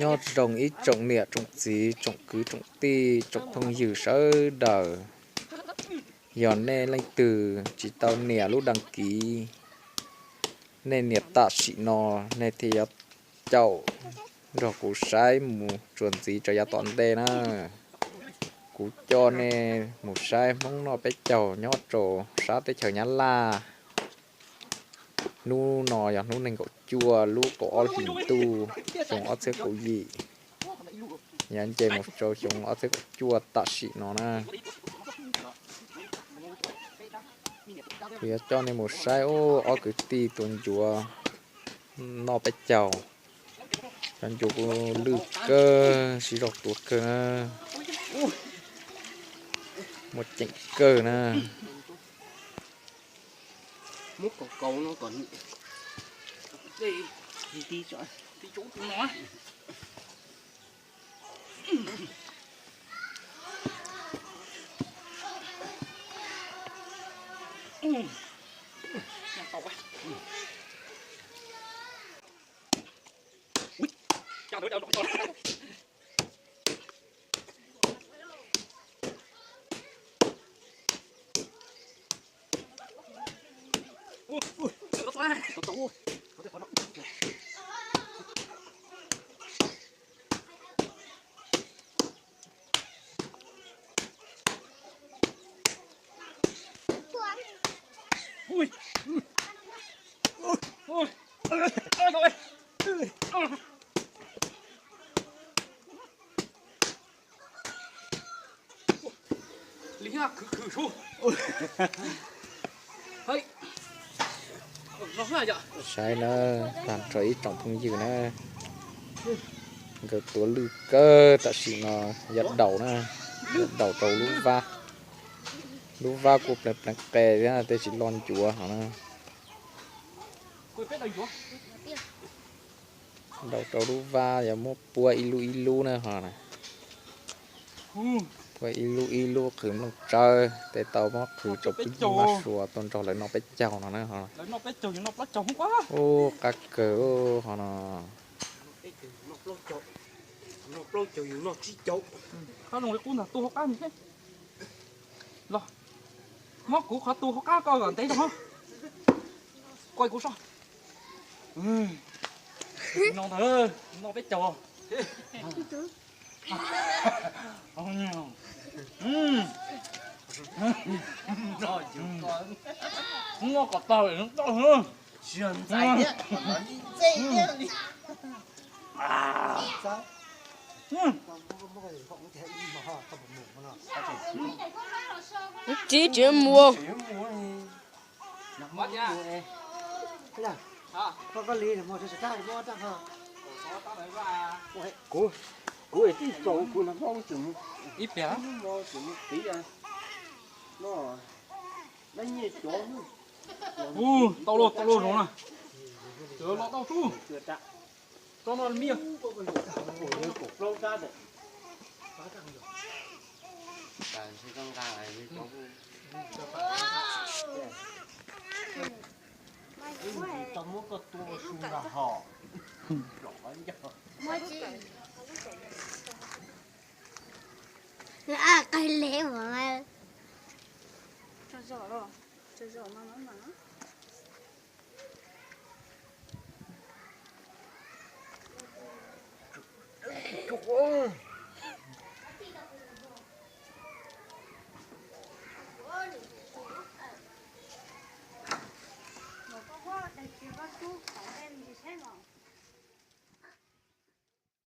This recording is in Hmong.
Nyob zoo ib tsoom niam tsoom txiv, tsoom kwv tsoom tij, tsoom phooj ywg sawv daws. Yog nej leej twg tsis tau nias lub đăng ký, nej nias tam sim no, nej thiaj yuav caum nrog kuv saib mus txuas ntxiv rau yav tom ntej na. Kuv coj nej mus saib Hmoob noj peb caug nyob rau sab teb chaws Nyab Laj. Hnub no yog hnub nees nkaum cuaj lub kaum ob hlis ntuj xyoo ob txhiab kaum yim, yav nce mus rau xyoo ob txhiab kaum cuaj tam sim no na. Kuv yuav coj nej mus saib ob kwv tij tua ncuav noj peb caug. Cov ncuav kuj lwj kawg, siv zog tua kawg na. Muaj ceem kawg na. Saib na, tag nrho ib tsoom phooj ywg na, nkawd tuav lwj kawg tam sim no, yuav daus na, yuav daus rau lub vab. Lub vab kuj pleev pleev qe thiab, tej tsis lo ncuav no na. Daus rau lub vab, yuav muab puab ib lub ib lub na ho. Puab ib lub ib lub qhwv nplooj tsawb, tej tau muab qhwv rau pwb mab sua tuaj nrog lawv noj peb caug no na ho. Ub, qab kawg ho no. Los, muab kuv qhov tu hauv qab koj kom ntev zog. Kuaj kuv so. No ntag, noj peb caug. Noj kom tag. Txiv tsis mus. Kuv, kuv tij tau kuv no tseem ib pliag tiv no. Ub, tau luaj, tau luaj zoov na. Los tau tub. Tso no miv. Tau muab koj tua su nqa ho. Qai le mas.